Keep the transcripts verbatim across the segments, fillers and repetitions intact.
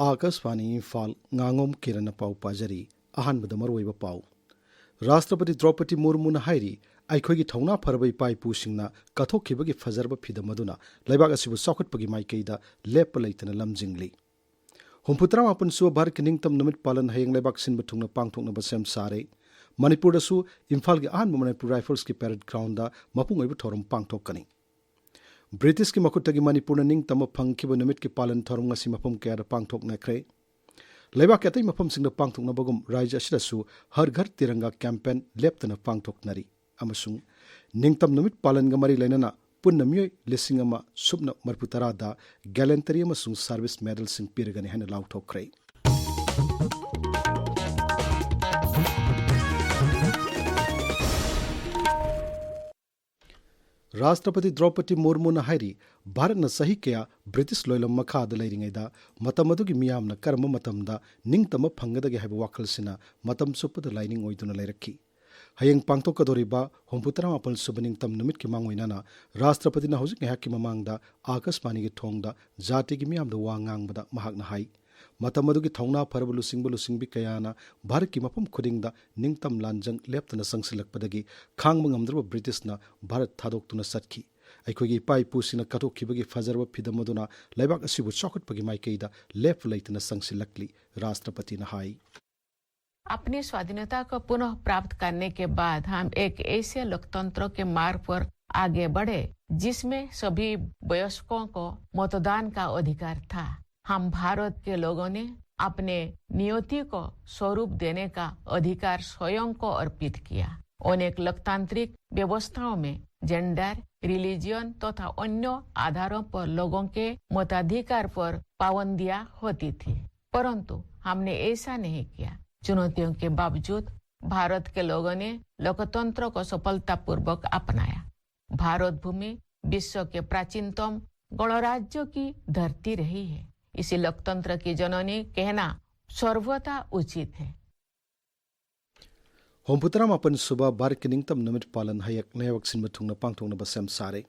ꯑꯥꯀꯥꯁꯕꯥꯅꯤ ꯏꯝꯐꯥꯜ, ꯉꯥꯉꯣꯝ ꯀꯤꯔꯟꯅ ꯄꯥꯎ ꯄꯥꯖꯔꯤ꯫ ꯑꯍꯥꯟꯕꯗ ꯃꯔꯨꯑꯣꯏꯕ ꯄꯥꯎ꯫ ꯔꯥꯁꯇ꯭ꯔꯄꯇꯤ ꯗ꯭ꯔꯧꯄꯗꯤ ꯃꯨꯔꯃꯨꯅ ꯍꯥꯏꯔꯤ, ꯑꯩꯈꯣꯏꯒꯤ ꯊꯧꯅꯥ ꯐꯔꯕ ꯏꯄꯥ ꯏꯄꯨꯁꯤꯡꯅ ꯀꯠꯊꯣꯛꯈꯤꯕꯒꯤ ꯐꯖꯔꯕ ꯐꯤꯗꯝ ꯑꯗꯨꯅ ꯂꯩꯕꯥꯛ ꯑꯁꯤꯕꯨ ꯆꯥꯎꯈꯠꯄꯒꯤ ꯃꯥꯏꯀꯩꯗ ꯂꯦꯞꯄ ꯂꯩꯇꯅ ꯂꯝꯖꯤꯡꯂꯤ꯫ ꯍꯨꯝꯐꯨꯇꯔꯥ ꯃꯥꯄꯟ ꯁꯨꯕ ꯚꯥꯔꯠꯀꯤ ꯅꯤꯡꯇꯝ ꯅꯨꯃꯤꯠ ꯄꯥꯂꯟ ꯍꯌꯦꯡ ꯂꯩꯕꯥꯛ ꯁꯤꯟꯕ ꯊꯨꯡꯅ ꯄꯥꯡꯊꯣꯛꯅꯕ ꯁꯦꯝ ꯁꯥꯔꯦ꯫ ꯃꯅꯤꯄꯨꯔꯗꯁꯨ ꯏꯝꯐꯥꯜꯒꯤ ꯑꯍꯥꯟꯕ ꯃꯅꯤꯄꯨꯔ ꯔꯥꯏꯐꯜꯁꯀꯤ ꯄꯦꯔꯦꯗ ꯒ꯭ꯔꯥꯎꯟꯗ ꯃꯄꯨꯡ ꯑꯣꯏꯕ ꯊꯧꯔꯝ ꯄꯥꯡꯊꯣꯛꯀꯅꯤ꯫ ꯕ꯭ꯔꯤꯇꯤꯁꯀꯤ ꯃꯈꯨꯠꯇꯒꯤ ꯃꯅꯤꯄꯨꯔꯅ ꯅꯤꯡꯇꯝꯕ ꯐꯪꯈꯤꯕ ꯅꯨꯃꯤꯠꯀꯤ ꯄꯥꯂꯟ ꯊꯧꯔꯝ ꯉꯁꯤ ꯃꯐꯝ ꯀꯌꯥꯗ ꯄꯥꯡꯊꯣꯛꯅꯈ꯭ꯔꯦ꯫ ꯂꯩꯕꯥꯛꯀꯤ ꯑꯇꯩ ꯃꯐꯝꯁꯤꯡꯗ ꯄꯥꯡꯊꯣꯛꯅꯕꯒꯨꯝ ꯔꯥꯖ꯭ꯌ ꯑꯁꯤꯗꯁꯨ ꯍꯔ ꯘꯔ ꯇꯤꯔꯪꯒꯥ ꯀꯦꯝꯄꯦꯟ ꯂꯦꯞꯇꯅ ꯄꯥꯡꯊꯣꯛꯅꯔꯤ ꯑꯃꯁꯨꯡ ꯅꯤꯡꯇꯝ ꯅꯨꯃꯤꯠ ꯄꯥꯂꯟꯒ ꯃꯔꯤ ꯂꯩꯅꯅ ꯄꯨꯟꯅ ꯃꯤꯑꯣꯏ ꯂꯤꯁꯤꯡ ꯑꯃ ꯁꯨꯞꯅ ꯃꯔꯤꯐꯨ ꯇꯔꯥꯗ ꯒꯦꯂꯦꯟꯇꯔꯤ ꯑꯃꯁꯨꯡ ꯁꯥꯔꯚꯤꯁ ꯃꯦꯗꯜꯁꯤꯡ ꯄꯤꯔꯒꯅꯤ ꯍꯥꯏꯅ ꯂꯥꯎꯊꯣꯛꯈ꯭ꯔꯦ꯫ ꯔꯥꯁꯇ꯭ꯔꯄꯇꯤ ꯗ꯭ꯔꯧꯄꯗꯤ ꯃꯨꯔꯃꯨꯅ ꯍꯥꯏꯔꯤ, ꯚꯥꯔꯠꯅ ꯆꯍꯤ ꯀꯌꯥ ꯕ꯭ꯔꯤꯇꯤꯁ ꯂꯣꯏꯂꯝ ꯃꯈꯥꯗ ꯂꯩꯔꯤꯉꯩꯗ ꯃꯇꯝ ꯑꯗꯨꯒꯤ ꯃꯤꯌꯥꯝꯅ ꯀꯔꯝꯕ ꯃꯇꯝꯗ ꯅꯤꯡꯇꯝꯕ ꯐꯪꯒꯗꯒꯦ ꯍꯥꯏꯕ ꯋꯥꯈꯜꯁꯤꯅ ꯃꯇꯝ ꯆꯨꯞꯄꯗ ꯂꯥꯏꯅꯤꯡ ꯑꯣꯏꯗꯨꯅ ꯂꯩꯔꯛꯈꯤ꯫ ꯍꯌꯦꯡ ꯄꯥꯡꯊꯣꯛꯀꯗꯧꯔꯤꯕ ꯍꯨꯝꯐꯨꯇꯔꯥ ꯃꯥꯄꯜ ꯁꯨꯕ ꯅꯤꯡꯇꯝ ꯅꯨꯃꯤꯠꯀꯤ ꯃꯥꯡꯑꯣꯏꯅꯅ ꯔꯥꯁꯇ꯭ꯔꯄꯇꯤꯅ ꯍꯧꯖꯤꯛ ꯉꯥꯏꯍꯥꯛꯀꯤ ꯃꯃꯥꯡꯗ ꯑꯥꯀꯥꯁꯕꯥꯅꯤꯒꯤ ꯊꯣꯡꯗ ꯖꯥꯇꯤꯒꯤ ꯃꯤꯌꯥꯝꯗ ꯋꯥ ꯉꯥꯡꯕꯗ ꯃꯍꯥꯛꯅ ꯍꯥꯏ, ꯃꯇꯝ ꯑꯗꯨꯒꯤ ꯊꯧꯅꯥ ꯐꯔꯕ ꯂꯨꯆꯤꯡꯕ ꯂꯨꯆꯤꯡꯕꯤ ꯀꯌꯥꯅ ꯚꯥꯔꯠꯀꯤ ꯃꯐꯝ ꯈꯨꯗꯤꯡꯗ ꯅꯤꯡꯇꯝ ꯂꯥꯟꯖꯪ ꯂꯦꯞꯇꯅ ꯆꯪꯁꯤꯜꯂꯛꯄꯗꯒꯤ ꯈꯥꯡꯕ ꯉꯝꯗ꯭ꯔꯕ ꯕ꯭ꯔꯤꯇꯤꯁꯅ ꯚꯥꯔꯠ ꯊꯥꯗꯣꯛꯇꯨꯅ ꯆꯠꯈꯤ꯫ ꯑꯩꯈꯣꯏꯒꯤ ꯏꯄꯥ ꯏꯄꯨꯁꯤꯡꯅ ꯀꯠꯊꯣꯛꯈꯤꯕꯒꯤ ꯐꯖꯔꯕ ꯐꯤꯗꯝ ꯑꯗꯨꯅ ꯂꯩꯕꯥꯛ ꯑꯁꯤꯕꯨ ꯆꯥꯎꯈꯠꯄꯒꯤ ꯃꯥꯏꯀꯩꯗ ꯂꯦꯞꯄ ꯂꯩꯇꯅ ꯆꯪꯁꯤꯜꯂꯛꯂꯤ, ꯔꯥꯁꯇ꯭ꯔꯄꯇꯤꯅ ꯍꯥꯏ꯫ अपनी स्वाधीनता को पुनः प्राप्त करने के बाद हम एक ऐसे लोकतंत्र के मार्ग पर आगे बढ़े, जिसमें सभी वयस्कों को मतदान का अधिकार था। हम भारत के लोगों ने अपने नियति को स्वरूप देने का अधिकार स्वयं को अर्पित किया। अनेक लोकतांत्रिक व्यवस्थाओं में जेंडर, रिलीजन तथा अन्य आधारों पर लोगों के मताधिकार पर पाबंदियां होती थी, परंतु हमने ऐसा नहीं किया। चुनौतियों के बावजूद भारत के लोगों ने लोकतंत्र को सफलतापूर्वक अपनाया। भारत भूमि विश्व के प्राचीनतम गणराज्य की धरती रही है। इसे लोकतंत्र की जननी कहना सर्वथा उचित है। ꯍꯨꯝꯐꯨꯇꯔꯥ ꯃꯥꯄꯟ ꯁꯨꯕ ꯚꯥꯔꯠꯀꯤ ꯅꯤꯡꯇꯝ ꯅꯨꯃꯤꯠ ꯄꯥꯂꯟ ꯍꯌꯦꯡ ꯂꯩꯕꯥꯛ ꯁꯤꯟꯕ ꯊꯨꯡꯅ ꯄꯥꯡꯊꯣꯛꯅꯕ ꯁꯦꯝ ꯁꯥꯔꯦ꯫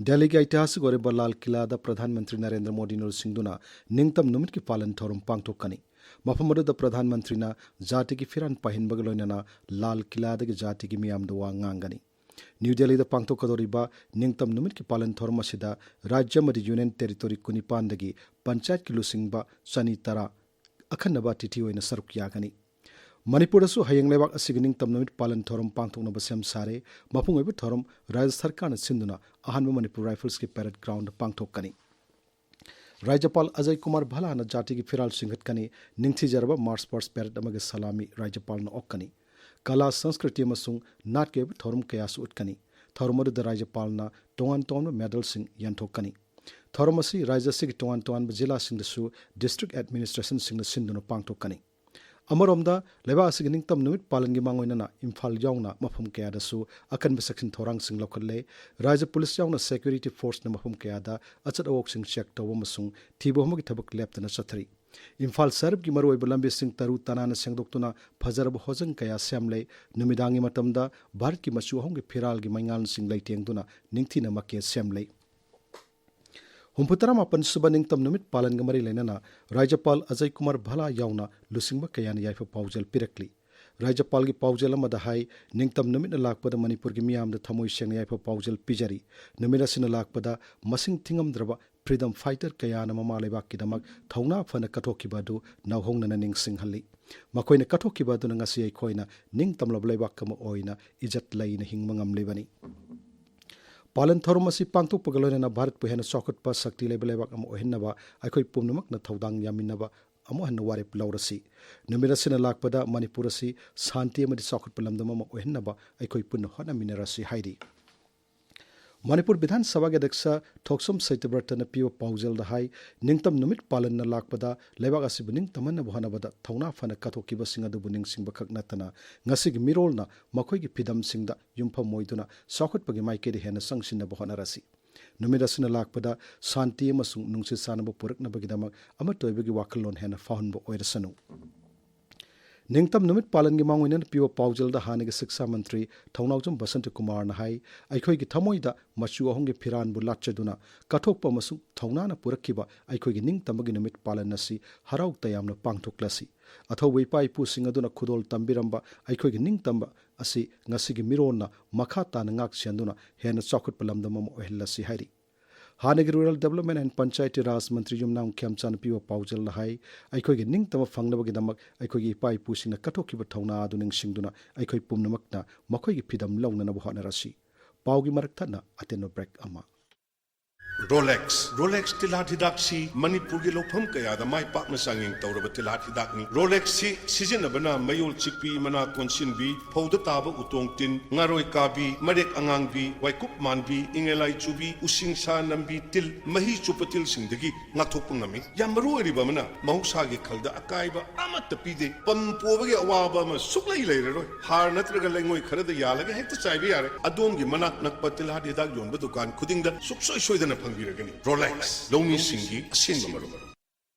ꯗꯦꯜꯂꯤꯒꯤ ꯑꯩꯇꯤꯍꯥꯁꯤꯛ ꯑꯣꯏꯔꯤꯕ ꯂꯥꯜ ꯀꯤꯂꯥꯗ ꯄ꯭ꯔꯙꯥꯟ ꯃꯟꯇ꯭ꯔꯤ ꯅꯔꯦꯟꯗ꯭ꯔ ꯃꯣꯗꯤꯅ ꯂꯨꯆꯤꯡꯗꯨꯅ ꯅꯤꯡꯇꯝ ꯅꯨꯃꯤꯠꯀꯤ ꯄꯥꯂꯟ ꯊꯧꯔꯝ ꯄꯥꯡꯊꯣꯛꯀꯅꯤ꯫ ꯃꯐꯝ ꯑꯗꯨꯗ ꯄ꯭ꯔꯙꯥꯟ ꯃꯟꯇ꯭ꯔꯤꯅ ꯖꯥꯇꯤꯒꯤ ꯐꯤꯔꯥꯜ ꯄꯥꯏꯍꯟꯕꯒ ꯂꯣꯏꯅꯅ ꯂꯥꯜ ꯀꯤꯂꯥꯗꯒꯤ ꯖꯥꯇꯤꯒꯤ ꯃꯤꯌꯥꯝꯗ ꯋꯥ ꯉꯥꯡꯒꯅꯤ꯫ ꯅ꯭ꯌꯨ ꯗꯦꯜꯂꯤꯗ ꯄꯥꯡꯊꯣꯛꯀꯗꯧꯔꯤꯕ ꯅꯤꯡꯇꯝ ꯅꯨꯃꯤꯠꯀꯤ ꯄꯥꯂꯟ ꯊꯧꯔꯝ ꯑꯁꯤꯗ ꯔꯥꯖ꯭ꯌ ꯑꯃꯗꯤ ꯌꯨꯅꯤꯌꯟ ꯇꯦꯔꯤꯇꯣꯔꯤ ꯀꯨꯟꯅꯤꯄꯥꯟꯗꯒꯤ ꯄꯟꯆꯥꯌꯠꯀꯤ ꯂꯨꯆꯤꯡꯕ ꯆꯅꯤ ꯇꯔꯥ ꯑꯈꯟꯅꯕ ꯑꯇꯤꯊꯤ ꯑꯣꯏꯅ ꯁꯔꯨꯛ ꯌꯥꯒꯅꯤ꯫ ꯃꯅꯤꯄꯨꯔꯗꯁꯨ ꯍꯌꯦꯡ ꯂꯩꯕꯥꯛ ꯑꯁꯤꯒꯤ ꯅꯤꯡꯇꯝ ꯅꯨꯃꯤꯠ ꯄꯥꯂꯟ ꯊꯧꯔꯝ ꯄꯥꯡꯊꯣꯛꯅꯕ ꯁꯦꯝ ꯁꯥꯔꯦ꯫ ꯃꯄꯨꯡ ꯑꯣꯏꯕ ꯊꯧꯔꯝ ꯔꯥꯖ꯭ꯌ ꯁꯔꯀꯥꯔꯅ ꯁꯤꯟꯗꯨꯅ ꯑꯍꯥꯟꯕ ꯃꯅꯤꯄꯨꯔ ꯔꯥꯏꯐꯜꯁꯀꯤ ꯄꯦꯔꯦꯗ ꯒ꯭ꯔꯥꯎꯟꯗ ꯄꯥꯡꯊꯣꯛꯀꯅꯤ꯫ ꯔꯥꯖ꯭ꯌꯄꯥꯜ ꯑꯖꯌ ꯀꯨꯃꯥꯔ ꯚꯜꯂꯥꯅ ꯖꯥꯇꯤꯒꯤ ꯐꯤꯔꯥꯜ ꯆꯤꯡꯈꯠꯀꯅꯤ꯫ ꯅꯤꯡꯊꯤꯖꯔꯕ ꯃꯥꯔꯆ ꯄꯥꯁ꯭ꯠ ꯄꯦꯔꯦꯗ ꯑꯃꯒꯤ ꯁꯂꯥꯃꯤ ꯔꯥꯖ꯭ꯌꯄꯥꯜꯅ ꯑꯣꯛꯀꯅꯤ꯫ ꯀꯂꯥ, ꯁꯪꯁꯀ꯭ꯔꯤꯇꯤ ꯑꯃꯁꯨꯡ ꯅꯥꯠꯀꯤ ꯑꯣꯏꯕ ꯊꯧꯔꯝ ꯀꯌꯥꯁꯨ ꯎꯠꯀꯅꯤ꯫ ꯊꯧꯔꯝ ꯑꯗꯨꯗ ꯔꯥꯖ꯭ꯌꯄꯥꯜꯅ ꯇꯣꯉꯥꯟ ꯇꯣꯉꯥꯟꯕ ꯃꯦꯗꯜꯁꯤꯡ ꯌꯦꯟꯊꯣꯛꯀꯅꯤ꯫ ꯊꯧꯔꯝ ꯑꯁꯤ ꯔꯥꯖ꯭ꯌ ꯑꯁꯤꯒꯤ ꯇꯣꯉꯥꯟ ꯇꯣꯉꯥꯟꯕ ꯖꯤꯂꯥꯁꯤꯡꯗꯁꯨ ꯗꯤꯁꯇ꯭ꯔꯤꯛ ꯑꯦꯗꯃꯤꯅꯤꯁꯇ꯭ꯔꯦꯁꯟꯁꯤꯡꯅ ꯁꯤꯟꯗꯨꯅ ꯄꯥꯡꯊꯣꯛꯀꯅꯤ꯫ ꯑꯃꯔꯣꯝꯗ, ꯂꯩꯕꯥꯛ ꯑꯁꯤꯒꯤ ꯅꯤꯡꯇꯝ ꯅꯨꯃꯤꯠ ꯄꯥꯂꯟꯒꯤ ꯃꯥꯡꯑꯣꯏꯅꯅ ꯏꯝꯐꯥꯜ ꯌꯥꯎꯅ ꯃꯐꯝ ꯀꯌꯥꯗꯁꯨ ꯑꯀꯟꯕ ꯆꯦꯛꯁꯤꯟ ꯊꯧꯔꯥꯡꯁꯤꯡ ꯂꯧꯈꯠꯂꯦ꯫ ꯔꯥꯖ꯭ꯌ ꯄꯨꯂꯤꯁ ꯌꯥꯎꯅ ꯁꯦꯀ꯭ꯌꯨꯔꯤꯇꯤ ꯐꯣꯔꯁꯅ ꯃꯐꯝ ꯀꯌꯥꯗ ꯑꯆꯠ ꯑꯋꯣꯛꯁꯤꯡ ꯆꯦꯛ ꯇꯧꯕ ꯑꯃꯁꯨꯡ ꯊꯤꯕ ꯍꯨꯝꯕꯒꯤ ꯊꯕꯛ ꯂꯦꯞꯇꯅ ꯆꯠꯊꯔꯤ꯫ ꯏꯝꯐꯥꯜ ꯁꯍꯔꯒꯤ ꯃꯔꯨꯑꯣꯏꯕ ꯂꯝꯕꯤꯁꯤꯡ ꯇꯔꯨ ꯇꯅꯥꯟꯅ ꯁꯦꯡꯗꯣꯛꯇꯨꯅ ꯐꯖꯔꯕ ꯍꯣꯖꯪ ꯀꯌꯥ ꯁꯦꯝꯂꯦ꯫ ꯅꯨꯃꯤꯗꯥꯡꯒꯤ ꯃꯇꯝꯗ ꯚꯥꯔꯠꯀꯤ ꯃꯆꯨ ꯑꯍꯨꯝꯒꯤ ꯐꯤꯔꯥꯜꯒꯤ ꯃꯩꯉꯥꯜꯁꯤꯡ ꯂꯩꯇꯦꯡꯗꯨꯅ ꯅꯤꯡꯊꯤꯅ ꯃꯀꯦ ꯁꯦꯝꯂꯦ꯫ ꯍꯨꯝꯐꯨ ꯇꯔꯥꯃꯥꯄꯟ ꯁꯨꯕ ꯅꯤꯡꯇꯝ ꯅꯨꯃꯤꯠ ꯄꯥꯂꯟꯒ ꯃꯔꯤ ꯂꯩꯅꯅ ꯔꯥꯖ꯭ꯌꯄꯥꯜ ꯑꯖꯌ ꯀꯨꯃꯥꯔ ꯚꯜꯂꯥ ꯌꯥꯎꯅ ꯂꯨꯆꯤꯡꯕ ꯀꯌꯥꯅ ꯌꯥꯏꯐ ꯄꯥꯎꯖꯦꯜ ꯄꯤꯔꯛꯂꯤ꯫ ꯔꯥꯖ꯭ꯌꯄꯥꯜꯒꯤ ꯄꯥꯎꯖꯦꯜ ꯑꯃꯗ ꯍꯥꯏ, ꯅꯤꯡꯇꯝ ꯅꯨꯃꯤꯠꯅ ꯂꯥꯛꯄꯗ ꯃꯅꯤꯄꯨꯔꯒꯤ ꯃꯤꯌꯥꯝꯗ ꯊꯃꯣꯏ ꯁꯦꯡꯅ ꯌꯥꯏꯐ ꯄꯥꯎꯖꯦꯜ ꯄꯤꯖꯔꯤ꯫ ꯅꯨꯃꯤꯠ ꯑꯁꯤꯅ ꯂꯥꯛꯄꯗ ꯃꯁꯤꯡ ꯊꯤꯉꯝꯗ꯭ꯔꯕ ꯐ꯭ꯔꯤꯗꯝ ꯐꯥꯏꯇꯔ ꯀꯌꯥꯅ ꯃꯃꯥ ꯂꯩꯕꯥꯛꯀꯤꯗꯃꯛ ꯊꯧꯅꯥ ꯐꯅ ꯀꯠꯊꯣꯛꯈꯤꯕ ꯑꯗꯨ ꯅꯧꯍꯧꯅꯅ ꯅꯤꯡꯁꯤꯡꯍꯜꯂꯤ꯫ ꯃꯈꯣꯏꯅ ꯀꯠꯊꯣꯛꯈꯤꯕ ꯑꯗꯨꯅ ꯉꯁꯤ ꯑꯩꯈꯣꯏꯅ ꯅꯤꯡꯇꯝꯂꯕ ꯂꯩꯕꯥꯛ ꯑꯃ ꯑꯣꯏꯅ ꯏꯖꯠ ꯂꯩꯅ ꯍꯤꯡꯕ ꯉꯝꯂꯤꯕꯅꯤ꯫ ꯄꯥꯂꯟ ꯊꯧꯔꯝ ꯑꯁꯤ ꯄꯥꯡꯊꯣꯛꯄꯒ ꯂꯣꯏꯅꯅ ꯚꯥꯔꯠꯄꯨ ꯍꯦꯟꯅ ꯆꯥꯎꯈꯠꯄ, ꯁꯛꯇꯤ ꯂꯩꯕ ꯂꯩꯕꯥꯛ ꯑꯃ ꯑꯣꯏꯍꯟꯅꯕ ꯑꯩꯈꯣꯏ ꯄꯨꯝꯅꯃꯛꯅ ꯊꯧꯗꯥꯡ ꯌꯥꯃꯤꯟꯅꯕ ꯑꯃꯨꯛ ꯍꯟꯅ ꯋꯥꯔꯦꯞ ꯂꯧꯔꯁꯤ꯫ ꯅꯨꯃꯤꯠ ꯑꯁꯤꯅ ꯂꯥꯛꯄꯗ ꯃꯅꯤꯄꯨꯔ ꯑꯁꯤ ꯁꯥꯟꯇꯤ ꯑꯃꯗꯤ ꯆꯥꯎꯈꯠꯄ ꯂꯝꯗꯝ ꯑꯃ ꯑꯣꯏꯍꯟꯅꯕ ꯑꯩꯈꯣꯏ ꯄꯨꯟꯅ ꯍꯣꯠꯅꯃꯤꯟꯅꯔꯁꯤ ꯍꯥꯏꯔꯤ꯫ ꯃꯅꯤꯄꯨꯔ ꯕꯤꯙꯥꯟ ꯁꯚꯥꯒꯤ ꯑꯗ꯭ꯌꯛꯁ ꯊꯣꯛꯁꯣꯝ ꯁꯇ꯭ꯌꯕ꯭ꯔꯇꯅ ꯄꯤꯕ ꯄꯥꯎꯖꯦꯜꯗ ꯍꯥꯏ, ꯅꯤꯡꯇꯝ ꯅꯨꯃꯤꯠ ꯄꯥꯂꯟꯅ ꯂꯥꯛꯄꯗ ꯂꯩꯕꯥꯛ ꯑꯁꯤꯕꯨ ꯅꯤꯡꯇꯝꯍꯟꯅꯕ ꯍꯣꯠꯅꯕꯗ ꯊꯧꯅꯥ ꯐꯅ ꯀꯠꯊꯣꯛꯈꯤꯕꯁꯤꯡ ꯑꯗꯨꯕꯨ ꯅꯤꯡꯁꯤꯡꯕ ꯈꯛ ꯅꯠꯇꯅ ꯉꯁꯤꯒꯤ ꯃꯤꯔꯣꯜꯅ ꯃꯈꯣꯏꯒꯤ ꯐꯤꯗꯝꯁꯤꯡꯗ ꯌꯨꯝꯐꯝ ꯑꯣꯏꯗꯨꯅ ꯆꯥꯎꯈꯠꯄꯒꯤ ꯃꯥꯏꯀꯩꯗ ꯍꯦꯟꯅ ꯆꯪꯁꯤꯟꯅꯕ ꯍꯣꯠꯅꯔꯁꯤ꯫ ꯅꯨꯃꯤꯠ ꯑꯁꯤꯅ ꯂꯥꯛꯄꯗ ꯁꯥꯟꯇꯤ ꯑꯃꯁꯨꯡ ꯅꯨꯡꯁꯤ ꯆꯥꯟꯅꯕ ꯄꯨꯔꯛꯅꯕꯒꯤꯗꯃꯛ ꯑꯃꯠꯇ ꯑꯣꯏꯕꯒꯤ ꯋꯥꯈꯜꯂꯣꯟ ꯍꯦꯟꯅ ꯐꯥꯎꯍꯟꯕ ꯑꯣꯏꯔꯁꯅꯨ꯫ ꯅꯤꯡꯇꯝ ꯅꯨꯃꯤꯠ ꯄꯥꯂꯟꯒꯤ ꯃꯥꯡꯑꯣꯏꯅꯅ ꯄꯤꯕ ꯄꯥꯎꯖꯦꯜꯗ ꯍꯥꯟꯅꯒꯤ ꯁꯤꯛꯁꯥ ꯃꯟꯇ꯭ꯔꯤ ꯊꯧꯅꯥꯎꯖꯝ ꯕꯁꯟꯇ ꯀꯨꯃꯥꯔꯅ ꯍꯥꯏ, ꯑꯩꯈꯣꯏꯒꯤ ꯊꯃꯣꯏꯗ ꯃꯆꯨ ꯑꯍꯨꯝꯒꯤ ꯐꯤꯔꯥꯟꯕꯨ ꯂꯥꯠꯆꯗꯨꯅ ꯀꯠꯊꯣꯛꯄ ꯑꯃꯁꯨꯡ ꯊꯧꯅꯥꯅ ꯄꯨꯔꯛꯈꯤꯕ ꯑꯩꯈꯣꯏꯒꯤ ꯅꯤꯡꯇꯝꯕꯒꯤ ꯅꯨꯃꯤꯠ ꯄꯥꯂꯟ ꯑꯁꯤ ꯍꯔꯥꯎ ꯇꯌꯥꯝꯅ ꯄꯥꯡꯊꯣꯛꯂꯁꯤ꯫ ꯑꯊꯧꯕ ꯏꯄꯥ ꯏꯄꯨꯁꯤꯡ ꯑꯗꯨꯅ ꯈꯨꯗꯣꯜ ꯇꯝꯕꯤꯔꯝꯕ ꯑꯩꯈꯣꯏꯒꯤ ꯅꯤꯡꯇꯝꯕ ꯑꯁꯤ ꯉꯁꯤꯒꯤ ꯃꯤꯔꯣꯟꯅ ꯃꯈꯥ ꯇꯥꯅ ꯉꯥꯛ ꯁꯦꯟꯗꯨꯅ ꯍꯦꯟꯅ ꯆꯥꯎꯈꯠꯄ ꯂꯝꯗꯝ ꯑꯃ ꯑꯣꯏꯍꯜꯂꯁꯤ ꯍꯥꯏꯔꯤ꯫ ꯍꯥꯟꯅꯒꯤ Rural Development and Panchayati Raj ꯃꯟꯇ꯭ꯔꯤ ꯌꯨꯝꯅꯥꯝ ꯈꯦꯝꯆꯥꯅ ꯄꯤꯕ ꯄꯥꯎꯖꯦꯜꯅ ꯍꯥꯏ, ꯑꯩꯈꯣꯏꯒꯤ ꯅꯤꯡꯇꯝꯕ ꯐꯪꯅꯕꯒꯤꯗꯃꯛ ꯑꯩꯈꯣꯏꯒꯤ ꯏꯄꯥ ꯏꯄꯨꯁꯤꯡꯅ ꯀꯠꯊꯣꯛꯈꯤꯕ ꯊꯧꯅꯥ ꯑꯗꯨ ꯅꯤꯡꯁꯤꯡꯗꯨꯅ ꯑꯩꯈꯣꯏ ꯄꯨꯝꯅꯃꯛꯅ ꯃꯈꯣꯏꯒꯤ ꯐꯤꯗꯝ ꯂꯧꯅꯅꯕ ꯍꯣꯠꯅꯔꯁꯤ꯫ ꯄꯥꯎꯒꯤ ꯃꯔꯛ ꯊꯠꯅ ꯑꯇꯦꯟꯕ break ꯑꯃ꯫ Rolex, Rolex ꯇꯤꯜꯍꯥꯠ ꯍꯤꯗꯥꯛꯁꯤ ꯃꯅꯤꯄꯨꯔꯒꯤ ꯂꯧꯐꯝ ꯀꯌꯥꯗ ꯃꯥꯏ ꯄꯥꯛꯅ ꯆꯥꯡꯌꯦꯡ ꯇꯧꯔꯕ ꯇꯤꯜꯍꯥꯠ ꯍꯤꯗꯥꯛꯅꯤ꯫ Rolexꯁꯤ ꯁꯤꯖꯤꯟꯅꯕꯅ ꯃꯌꯣꯜ ꯆꯤꯛꯄꯤ, ꯃꯅꯥ ꯀꯣꯟꯁꯤꯟꯕꯤ, ꯐꯧꯗ ꯇꯥꯕ ꯎꯇꯣꯡ ꯇꯤꯟ, ꯉꯥꯔꯣꯏ ꯀꯥꯕꯤ, ꯃꯔꯦꯛ ꯑꯉꯥꯡꯕꯤ, ꯋꯥꯏꯀꯨꯞ ꯃꯥꯟꯕꯤ, ꯏꯪꯉꯦꯂꯥꯏ ꯆꯨꯕꯤ, ꯎꯁꯤꯡꯁꯥ ꯅꯝꯕꯤ ꯇꯤꯜ, ꯃꯍꯤ ꯆꯨꯞꯄ ꯇꯤꯜꯁꯤꯡꯗꯒꯤ ꯉꯥꯛꯊꯣꯛꯄ ꯉꯝꯃꯤ꯫ ꯌꯥꯝ ꯃꯔꯨ ꯑꯣꯏꯔꯤꯕ ꯑꯃꯅ, ꯃꯍꯧꯁꯥꯒꯤ ꯈꯜꯗ ꯑꯀꯥꯏꯕ ꯑꯃꯠꯇ ꯄꯤꯗꯦ꯫ ꯄꯝ ꯄꯣꯕꯒꯤ ꯑꯋꯥꯕ ꯑꯃ ꯁꯨꯛꯂꯩ ꯂꯩꯔꯔꯣꯏ꯫ ꯍꯥꯔ ꯅꯠꯇ꯭ꯔꯒ ꯂꯩꯉꯣꯏ ꯈꯔꯗ ꯌꯥꯜꯂꯒ ꯍꯦꯛꯇ ꯆꯥꯏꯕ ꯌꯥꯔꯦ꯫ ꯑꯗꯣꯝꯒꯤ ꯃꯅꯥꯛ ꯅꯛꯄ ꯇꯤꯜꯍꯥꯠ ꯍꯤꯗꯥꯛ ꯌꯣꯟꯕ ꯗꯨꯀꯥꯟ ꯈꯨꯗꯤꯡꯗ ꯁꯨꯡꯁꯣꯏ ꯁꯣꯏꯗꯅ ꯐꯪꯕꯤꯔꯒꯅꯤ꯫ Rolex, ꯂꯧꯃꯤꯁꯤꯡꯒꯤ ꯑꯁꯦꯡꯕ ꯃꯔꯨꯞ꯫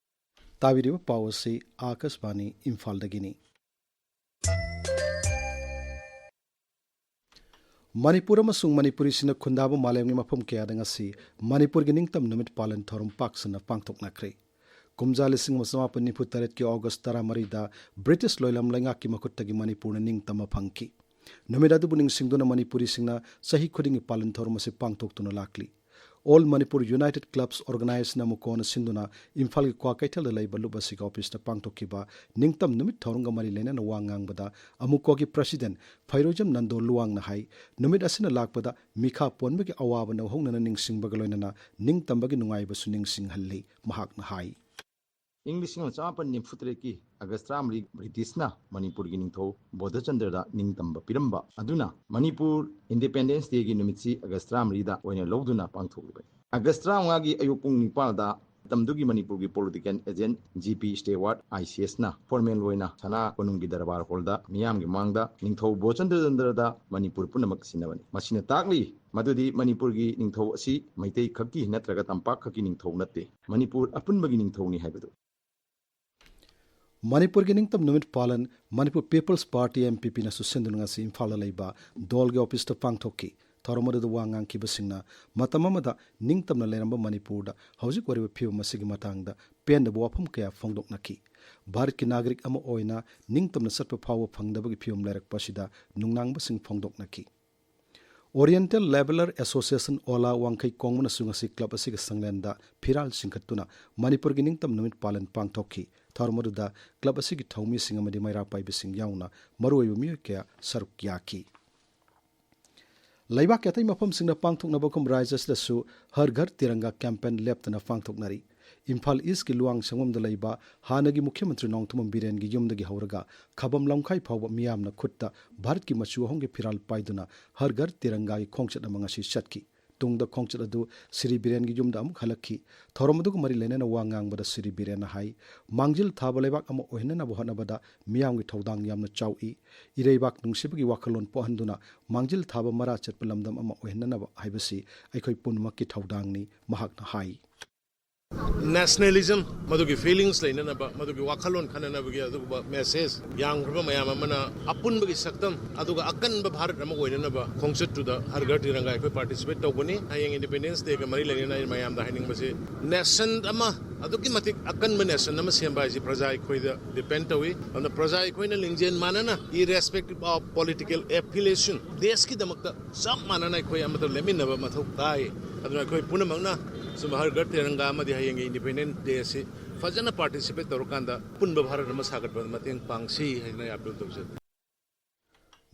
ꯇꯥꯕꯤꯔꯤꯕ ꯄꯥꯎ ꯑꯁꯤ ꯑꯥꯀꯥꯁꯕꯥꯅꯤ ꯏꯝꯐꯥꯜꯗꯒꯤꯅꯤ꯫ ꯃꯅꯤꯄꯨꯔ ꯑꯃꯁꯨꯡ ꯃꯅꯤꯄꯨꯔꯤꯁꯤꯡꯅ ꯈꯨꯟꯗꯥꯕ ꯃꯥꯂꯦꯝꯒꯤ ꯃꯐꯝ ꯀꯌꯥꯗ ꯉꯁꯤ ꯃꯅꯤꯄꯨꯔꯒꯤ ꯅꯤꯡꯇꯝ ꯅꯨꯃꯤꯠ ꯄꯥꯂꯟ ꯊꯧꯔꯝ ꯄꯥꯛ ꯁꯟꯅ ꯄꯥꯡꯊꯣꯛꯅꯈ꯭ꯔꯦ꯫ ꯀꯨꯝꯖꯥ ꯂꯤꯁꯤꯡ ꯑꯃ ꯆꯃꯥꯄꯟ ꯅꯤꯐꯨ ꯇꯔꯦꯠꯀꯤ ꯑꯣꯒꯁ ꯇꯔꯥꯃꯔꯤꯗ ꯕ꯭ꯔꯤꯇꯤꯁ ꯂꯣꯏꯂꯝ ꯂꯩꯉꯥꯛꯀꯤ ꯃꯈꯨꯠꯇꯒꯤ ꯃꯅꯤꯄꯨꯔꯅ ꯅꯤꯡꯇꯝꯕ ꯐꯪꯈꯤ꯫ ꯅꯨꯃꯤꯠ ꯑꯗꯨꯕꯨ ꯅꯤꯡꯁꯤꯡꯗꯨꯅ ꯃꯅꯤꯄꯨꯔꯤꯁꯤꯡꯅ ꯆꯍꯤ ꯈꯨꯗꯤꯡꯒꯤ ꯄꯥꯂꯟ ꯊꯧꯔꯝ ꯑꯁꯤ ꯄꯥꯡꯊꯣꯛꯇꯨꯅ ꯂꯥꯛꯂꯤ꯫ All Manipur United Clubs Organizeꯅ ꯑꯃꯨꯀꯣꯅ ꯁꯤꯟꯗꯨꯅ ꯏꯝꯐꯥꯜꯒꯤ ꯀ꯭ꯋꯥꯀꯩꯊꯦꯜꯗ ꯂꯩꯕ ꯂꯨꯞ ꯑꯁꯤꯒꯤ ꯑꯣꯐꯤꯁꯇ ꯄꯥꯡꯊꯣꯛꯈꯤꯕ ꯅꯤꯡꯇꯝ ꯅꯨꯃꯤꯠ ꯊꯧꯔꯝꯒ ꯃꯔꯤ ꯂꯩꯅꯅ ꯋꯥ ꯉꯥꯡꯕꯗ ꯑꯃꯨꯀꯣꯒꯤ ꯄ꯭ꯔꯁꯤꯗꯦꯟ ꯐꯩꯔꯣꯏꯖꯝ ꯅꯟꯗꯣ ꯂꯨꯋꯥꯡꯅ ꯍꯥꯏ, ꯅꯨꯃꯤꯠ ꯑꯁꯤꯅ ꯂꯥꯛꯄꯗ ꯃꯤꯈꯥ ꯄꯣꯟꯕꯒꯤ ꯑꯋꯥꯕ ꯅꯧꯍꯧꯅꯅ ꯅꯤꯡꯁꯤꯡꯕꯒ ꯂꯣꯏꯅꯅ ꯅꯤꯡꯇꯝꯕꯒꯤ ꯅꯨꯡꯉꯥꯏꯕꯁꯨ ꯅꯤꯡꯁꯤꯡꯍꯜꯂꯤ꯫ ꯃꯍꯥꯛꯅ ꯍꯥꯏ꯫ ꯏꯪ ꯂꯤꯁꯤꯡ ꯑꯃ ꯆꯃꯥꯄꯟ ꯅꯤꯐꯨ ꯇꯔꯦꯠꯀꯤ ꯑꯥꯒꯁ ꯇꯔꯥꯃꯔꯤ ꯕ꯭ꯔꯤꯇꯤꯁꯅ ꯃꯅꯤꯄꯨꯔꯒꯤ ꯅꯤꯡꯊꯧ ꯕꯣꯙꯆꯟꯗ꯭ꯔꯗ ꯅꯤꯡꯇꯝꯕ ꯄꯤꯔꯝꯕ ꯑꯗꯨꯅ ꯃꯅꯤꯄꯨꯔ Independence Dayꯒꯤ ꯅꯨꯃꯤꯠꯁꯤ ꯑꯥꯒꯁ ꯇꯔꯥꯃꯔꯤꯗ ꯑꯣꯏꯅ ꯂꯧꯗꯨꯅ ꯄꯥꯡꯊꯣꯛꯂꯤꯕꯅꯤ꯫ ꯑꯥꯒꯁ ꯇꯔꯥꯃꯉꯥꯒꯤ ꯑꯌꯨꯛ ꯄꯨꯡ ꯅꯤꯄꯥꯜꯗ ꯃꯇꯝꯗꯨꯒꯤ ꯃꯅꯤꯄꯨꯔꯒꯤ political agent G P Stewart, I C Sꯅ formal ꯑꯣꯏꯅ ꯁꯅꯥ ꯀꯣꯅꯨꯡꯒꯤ ꯗꯔꯕꯥꯔ ꯍꯣꯜꯗ ꯃꯤꯌꯥꯝꯒꯤ ꯃꯥꯡꯗ ꯅꯤꯡꯊꯧ ꯕꯣꯙꯆꯟꯗ꯭ꯔꯗ ꯃꯅꯤꯄꯨꯔ ꯄꯨꯝꯅꯃꯛ ꯁꯤꯟꯅꯕꯅꯤ꯫ ꯃꯁꯤꯅ ꯇꯥꯛꯂꯤ ꯃꯗꯨꯗꯤ ꯃꯅꯤꯄꯨꯔꯒꯤ ꯅꯤꯡꯊꯧ ꯑꯁꯤ ꯃꯩꯇꯩ ꯈꯛꯀꯤ ꯅꯠꯇ꯭ꯔꯒ ꯇꯝꯄꯥꯛ ꯈꯛꯀꯤ ꯅꯤꯡꯊꯧ ꯅꯠꯇꯦ, ꯃꯅꯤꯄꯨꯔ ꯑꯄꯨꯟꯕꯒꯤ ꯅꯤꯡꯊꯧꯅꯤ ꯍꯥꯏꯕꯗꯨ꯫ ꯃꯅꯤꯄꯨꯔꯒꯤ ꯅꯤꯡꯇꯝ ꯅꯨꯃꯤꯠ ꯄꯥꯂꯟ Manipur peoples party, M P P ꯅꯁꯨ ꯁꯤꯟꯗꯨꯅ ꯉꯁꯤ ꯏꯝꯐꯥꯜꯗ ꯂꯩꯕ ꯗꯣꯜꯒꯤ ꯑꯣꯐꯤꯁꯇ ꯄꯥꯡꯊꯣꯛꯈꯤ꯫ ꯊꯧꯔꯝ ꯑꯗꯨꯗ ꯋꯥ ꯉꯥꯡꯈꯤꯕꯁꯤꯡꯅ ꯃꯇꯝ ꯑꯃꯗ ꯅꯤꯡꯇꯝꯅ ꯂꯩꯔꯝꯕ ꯃꯅꯤꯄꯨꯔꯗ ꯍꯧꯖꯤꯛ ꯑꯣꯏꯔꯤꯕ ꯐꯤꯕꯝ ꯑꯁꯤꯒꯤ ꯃꯇꯥꯡꯗ ꯄꯦꯟꯗꯕ ꯋꯥꯐꯝ ꯀꯌꯥ ꯐꯣꯡꯗꯣꯛꯅꯈꯤ꯫ ꯚꯥꯔꯠꯀꯤ ꯅꯥꯒꯔꯤꯛ ꯑꯃ ꯑꯣꯏꯅ ꯅꯤꯡꯇꯝꯅ ꯆꯠꯄ ꯐꯥꯎꯕ ꯐꯪꯗꯕꯒꯤ ꯐꯤꯕꯝ ꯂꯩꯔꯛꯄ ꯑꯁꯤꯗ ꯅꯨꯡꯅꯥꯡꯕꯁꯤꯡ ꯐꯣꯡꯗꯣꯛꯅꯈꯤ꯫ Oriental Labourers Association, ꯑꯣꯂꯥ, ꯋꯥꯡꯈꯩ ꯀꯣꯡꯕꯅꯁꯨ ꯉꯁꯤ ꯀ꯭ꯂꯕ ꯑꯁꯤꯒꯤ ꯁꯪꯂꯦꯟꯗ ꯐꯤꯔꯥꯜ ꯆꯤꯡꯈꯠꯇꯨꯅ ꯃꯅꯤꯄꯨꯔꯒꯤ ꯅꯤꯡꯇꯝ ꯅꯨꯃꯤꯠ ꯄꯥꯂꯟ ꯄꯥꯡꯊꯣꯛꯈꯤ꯫ ꯊꯧꯔꯝ ꯑꯗꯨꯗ ꯀ꯭ꯂꯕ ꯑꯁꯤꯒꯤ ꯊꯧꯃꯤꯁꯤꯡ ꯑꯃꯗꯤ ꯃꯩꯔꯥ ꯄꯥꯏꯕꯁꯤꯡ ꯌꯥꯎꯅ ꯃꯔꯨꯑꯣꯏꯕ ꯃꯤꯑꯣꯏ ꯀꯌꯥ ꯁꯔꯨꯛ ꯌꯥꯈꯤ꯫ ꯂꯩꯕꯥꯛꯀꯤ ꯑꯇꯩ ꯃꯐꯝꯁꯤꯡꯗ ꯄꯥꯡꯊꯣꯛꯅꯕꯒꯨꯝ ꯔꯥꯖ꯭ꯌ ꯑꯁꯤꯗꯁꯨ ꯍꯔ ꯘꯔ ꯇꯤꯔꯪꯒꯥ ꯀꯦꯝꯄꯦꯟ ꯂꯦꯞꯇꯅ ꯄꯥꯡꯊꯣꯛꯅꯔꯤ꯫ ꯏꯝꯐꯥꯜ ꯏꯁꯀꯤ ꯂꯨꯋꯥꯡꯁꯪꯕꯝꯗ ꯂꯩꯕ ꯍꯥꯟꯅꯒꯤ ꯃꯨꯈ꯭ꯌ ꯃꯟꯇ꯭ꯔꯤ ꯅꯣꯡꯊꯣꯝꯕꯝ ꯕꯤꯔꯦꯟꯒꯤ ꯌꯨꯝꯗꯒꯤ ꯍꯧꯔꯒ ꯈꯥꯕꯝ ꯂꯝꯈꯥꯏ ꯐꯥꯎꯕ ꯃꯤꯌꯥꯝꯅ ꯈꯨꯠꯇ ꯚꯥꯔꯠꯀꯤ ꯃꯆꯨ ꯑꯍꯨꯝꯒꯤ ꯐꯤꯔꯥꯜ ꯄꯥꯏꯗꯨꯅ ꯍꯔ ꯘꯔ ꯇꯤꯔꯪꯒꯥꯒꯤ ꯈꯣꯡꯆꯠ ꯑꯃ ꯉꯁꯤ ꯆꯠꯈꯤ꯫ ꯇꯨꯡꯗ ꯈꯣꯡꯆꯠ ꯑꯗꯨ ꯁ꯭ꯔꯤ ꯕꯤꯔꯦꯟꯒꯤ ꯌꯨꯝꯗ ꯑꯃꯨꯛ ꯍꯜꯂꯛꯈꯤ꯫ ꯊꯧꯔꯝ ꯑꯗꯨꯒ ꯃꯔꯤ ꯂꯩꯅꯅ ꯋꯥ ꯉꯥꯡꯕꯗ ꯁ꯭ꯔꯤ ꯕꯤꯔꯦꯟꯅ ꯍꯥꯏ, ꯃꯥꯡꯖꯤꯜ ꯊꯥꯕ ꯂꯩꯕꯥꯛ ꯑꯃ ꯑꯣꯏꯍꯟꯅꯅꯕ ꯍꯣꯠꯅꯕꯗ ꯃꯤꯌꯥꯝꯒꯤ ꯊꯧꯗꯥꯡ ꯌꯥꯝꯅ ꯆꯥꯎꯏ꯫ ꯏꯔꯩꯕꯥꯛ ꯅꯨꯡꯁꯤꯕꯒꯤ ꯋꯥꯈꯜꯂꯣꯟ ꯄꯣꯛꯍꯟꯗꯨꯅ ꯃꯥꯡꯖꯤꯜ ꯊꯥꯕ ꯃꯔꯥ ꯆꯠꯄ ꯂꯝꯗꯝ ꯑꯃ ꯑꯣꯏꯍꯟꯅꯅꯕ ꯍꯥꯏꯕꯁꯤ ꯑꯩꯈꯣꯏ ꯄꯨꯝꯅꯃꯛꯀꯤ ꯊꯧꯗꯥꯡꯅꯤ, ꯃꯍꯥꯛꯅ ꯍꯥꯏ꯫ Nationalism, ꯃꯗꯨꯒꯤ feelings ꯂꯩꯅꯅꯕ, ꯃꯗꯨꯒꯤ ꯋꯥꯈꯜꯂꯣꯟ ꯈꯟꯅꯅꯕꯒꯤ ꯑꯗꯨꯒꯨꯝꯕ message ꯌꯥꯝꯈ꯭ꯔꯕ ꯃꯌꯥꯝ ꯑꯃꯅ ꯑꯄꯨꯟꯕꯒꯤ ꯁꯛꯇꯝ ꯑꯗꯨꯒ ꯑꯀꯟꯕ ꯚꯥꯔꯠ ꯑꯃ ꯑꯣꯏꯅꯅꯕ ꯈꯣꯡꯆꯠꯇꯨꯗ ꯍꯔ ꯘꯔ ꯇꯤꯔꯪꯒꯥ ꯑꯩꯈꯣꯏ participate ꯇꯧꯒꯅꯤ꯫ ꯍꯌꯦꯡ Independence Day ꯒ ꯃꯔꯤ ꯂꯩꯅꯅ ꯑꯩꯅ ꯃꯌꯥꯝꯗ ꯍꯥꯏꯅꯤꯡꯕꯁꯤ, nation ꯑꯃ, ꯑꯗꯨꯛꯀꯤ ꯃꯇꯤꯛ ꯑꯀꯟꯕ nation ꯑꯃ ꯁꯦꯝꯕ ꯍꯥꯏꯁꯤ ꯄ꯭ꯔꯖꯥ ꯑꯩꯈꯣꯏꯗ depend ꯇꯧꯏ꯫ ꯑꯗꯨꯅ ꯄ꯭ꯔꯖꯥ ꯑꯩꯈꯣꯏꯅ ꯂꯤꯡꯖꯦꯜ ꯃꯥꯟꯅꯅ, irrespective of political affiliation, ꯗꯦꯁꯀꯤꯗꯃꯛꯇ ꯆꯞ ꯃꯥꯟꯅꯅ ꯑꯩꯈꯣꯏ ꯑꯃꯠꯇ ꯂꯦꯞꯃꯤꯟꯅꯕ ꯃꯊꯧ ꯇꯥꯏ꯫ ꯑꯗꯨꯅ ꯑꯩꯈꯣꯏ ꯄꯨꯝꯅꯃꯛꯅ ꯁꯨꯝ ꯍꯔ ꯘꯔ ꯇꯤꯔꯪꯒꯥ ꯑꯃꯗꯤ ꯍꯌꯦꯡꯒꯤ Independence Day ꯑꯁꯤ ꯐꯖꯅ participate ꯇꯧꯔꯀꯥꯟꯗ ꯑꯄꯨꯟꯕ ꯚꯥꯔꯠ ꯑꯃ ꯁꯥꯒꯠꯄꯗ ꯃꯇꯦꯡ ꯄꯥꯡꯁꯤ ꯍꯥꯏꯅ ꯑꯩ appeal ꯇꯧꯖꯔꯤ꯫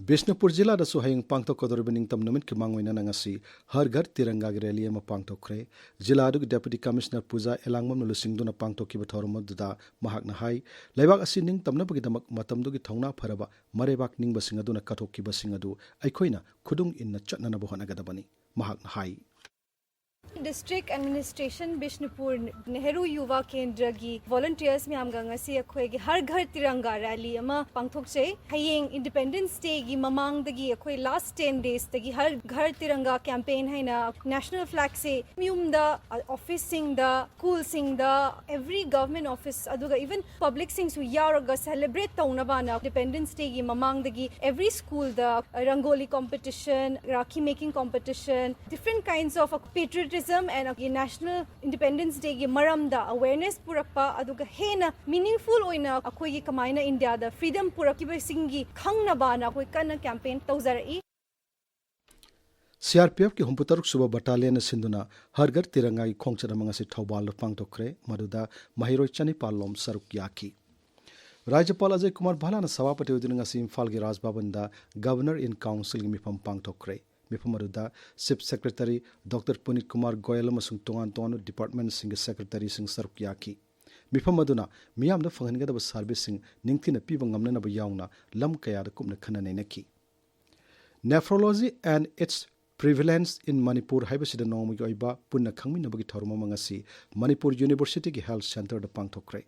ꯕꯤꯁꯅꯨꯄꯨꯔ ꯖꯤꯂꯥꯗꯁꯨ ꯍꯌꯦꯡ ꯄꯥꯡꯊꯣꯛꯀꯗꯧꯔꯤꯕ ꯅꯤꯡꯇꯝ ꯅꯨꯃꯤꯠꯀꯤ ꯃꯥꯡꯑꯣꯏꯅꯅ ꯉꯁꯤ ꯍꯔ ꯘꯔ ꯇꯤꯔꯪꯒꯥꯒꯤ rally ꯑꯃ ꯄꯥꯡꯊꯣꯛꯈ꯭ꯔꯦ꯫ ꯖꯤꯂꯥ ꯑꯗꯨꯒꯤ Deputy Commissioner ꯄꯨꯖꯥ ꯑꯦꯂꯥꯡꯕꯝꯅ ꯂꯨꯆꯤꯡꯗꯨꯅ ꯄꯥꯡꯊꯣꯛꯈꯤꯕ ꯊꯧꯔꯝ ꯑꯗꯨꯗ ꯃꯍꯥꯛꯅ ꯍꯥꯏ, ꯂꯩꯕꯥꯛ ꯑꯁꯤ ꯅꯤꯡꯇꯝꯅꯕꯒꯤꯗꯃꯛ ꯃꯇꯝꯗꯨꯒꯤ ꯊꯧꯅꯥ ꯐꯔꯕ ꯃꯔꯩꯕꯥꯛ ꯅꯤꯡꯕꯁꯤꯡ ꯑꯗꯨꯅ ꯀꯠꯊꯣꯛꯈꯤꯕꯁꯤꯡ ꯑꯗꯨ ꯑꯩꯈꯣꯏꯅ ꯈꯨꯗꯨꯡ ꯏꯟꯅ ꯆꯠꯅꯅꯕ ꯍꯣꯠꯅꯒꯗꯕꯅꯤ꯫ ꯃꯍꯥꯛꯅ ꯍꯥꯏ꯫ District Administration Bishnupur Nehru Yuva Kendraꯒꯤ volunteers ꯃꯌꯥꯝꯒ ꯉꯁꯤ ꯑꯩꯈꯣꯏꯒꯤ ꯍꯔ ꯘꯔ ꯇꯤꯔꯪꯒꯥ rally ꯑꯃ ꯄꯥꯡꯊꯣꯛꯆꯩ꯫ ꯍꯌꯦꯡ Independence Dayꯒꯤ ꯃꯃꯥꯡꯗꯒꯤ ꯑꯩꯈꯣꯏ last ten daysꯇꯒꯤ ꯍꯔ ꯘꯔ ꯇꯤꯔꯪꯒꯥ campaign ꯍꯥꯏꯅ national flagꯁꯦ ꯌꯨꯝꯗ, officeꯁꯤꯡꯗ, schoolꯁꯤꯡꯗ, every government office, ꯑꯗꯨꯒ even publicꯁꯤꯡꯁꯨ ꯌꯥꯎꯔꯒ celebrate ꯇꯧꯅꯕꯅ Independence Dayꯒꯤ ꯃꯃꯥꯡꯗꯒꯤ every schoolꯗ rangoli competition, ꯔꯥꯈꯤ making competition, different kinds of patriotism and national Independence Dayꯒꯤ ꯃꯔꯝꯗ awareness ꯄꯨꯔꯛꯄ, ꯑꯗꯨꯒ ꯍꯦꯟꯅ meaningful ꯑꯣꯏꯅ ꯑꯩꯈꯣꯏꯒꯤ ꯀꯃꯥꯏꯅ ꯏꯟꯗꯤꯌꯥꯗ freedom ꯄꯨꯔꯛꯈꯤꯕꯁꯤꯡꯒꯤ ꯈꯪꯅꯕꯅ ꯑꯩꯈꯣꯏ ꯀꯟꯅ campaign ꯇꯧꯖꯔꯛꯏ꯫ ꯁꯤꯑꯥꯔꯄꯤꯑꯦꯐꯀꯤ ꯍꯨꯝꯐꯨꯇꯔꯨꯛ ꯁꯨꯕ ꯕꯠꯇꯥꯂꯤꯌꯟꯅ ꯁꯤꯟꯗꯨꯅ ꯍꯔ ꯘꯔ ꯇꯤꯔꯪꯒꯥꯒꯤ ꯈꯣꯡꯆꯠ ꯑꯃ ꯉꯁꯤ ꯊꯧꯕꯥꯜꯗ ꯄꯥꯡꯊꯣꯛꯈ꯭ꯔꯦ꯫ ꯃꯗꯨꯗ ꯃꯍꯩꯔꯣꯏ ꯆꯅꯤꯄꯥꯜ ꯂꯣꯝ ꯁꯔꯨꯛ ꯌꯥꯈꯤ꯫ ꯔꯥꯖ꯭ꯌꯄꯥꯜ ꯑꯖꯌ ꯀꯨꯃꯥꯔ ꯚꯜꯂꯥꯅ ꯁꯚꯥꯄꯇꯤ ꯑꯣꯏꯗꯨꯅ ꯉꯁꯤ ꯏꯝꯐꯥꯜꯒꯤ ꯔꯥꯖ ꯚꯕꯟꯗ Governor in Councilꯒꯤ ꯃꯤꯐꯝ ꯄꯥꯡꯊꯣꯛꯈ꯭ꯔꯦ꯫ ꯃꯤꯐꯝ ꯑꯗꯨꯗ Chief Secretary Doctor ꯄꯨꯅꯤꯠ Kumar Goyal ꯑꯃꯁꯨꯡ ꯇꯣꯉꯥꯟ ꯇꯣꯉꯥꯟꯕ departmentꯁꯤꯡꯒꯤ secretaryꯁꯤꯡ ꯁꯔꯨꯛ ꯌꯥꯈꯤ꯫ ꯃꯤꯐꯝ ꯑꯗꯨꯅ ꯃꯤꯌꯥꯝꯗ ꯐꯪꯍꯟꯒꯗꯕ serviceꯁꯤꯡ ꯅꯤꯡꯊꯤꯅ ꯄꯤꯕ ꯉꯝꯅꯅꯕ ꯌꯥꯎꯅ ꯂꯝ ꯀꯌꯥꯗ ꯀꯨꯞꯅ ꯈꯟꯅ ꯅꯩꯅꯈꯤ꯫ Nephrology and its prevalence in Manipur ꯍꯥꯏꯕꯁꯤꯗ ꯅꯣꯡꯃꯒꯤ ꯑꯣꯏꯕ ꯄꯨꯟꯅ ꯈꯪꯃꯤꯟꯅꯕꯒꯤ ꯊꯧꯔꯝ ꯑꯃ ꯉꯁꯤ ꯃꯅꯤꯄꯨꯔ Universityꯒꯤ Health Centreꯗ ꯄꯥꯡꯊꯣꯛꯈ꯭ꯔꯦ꯫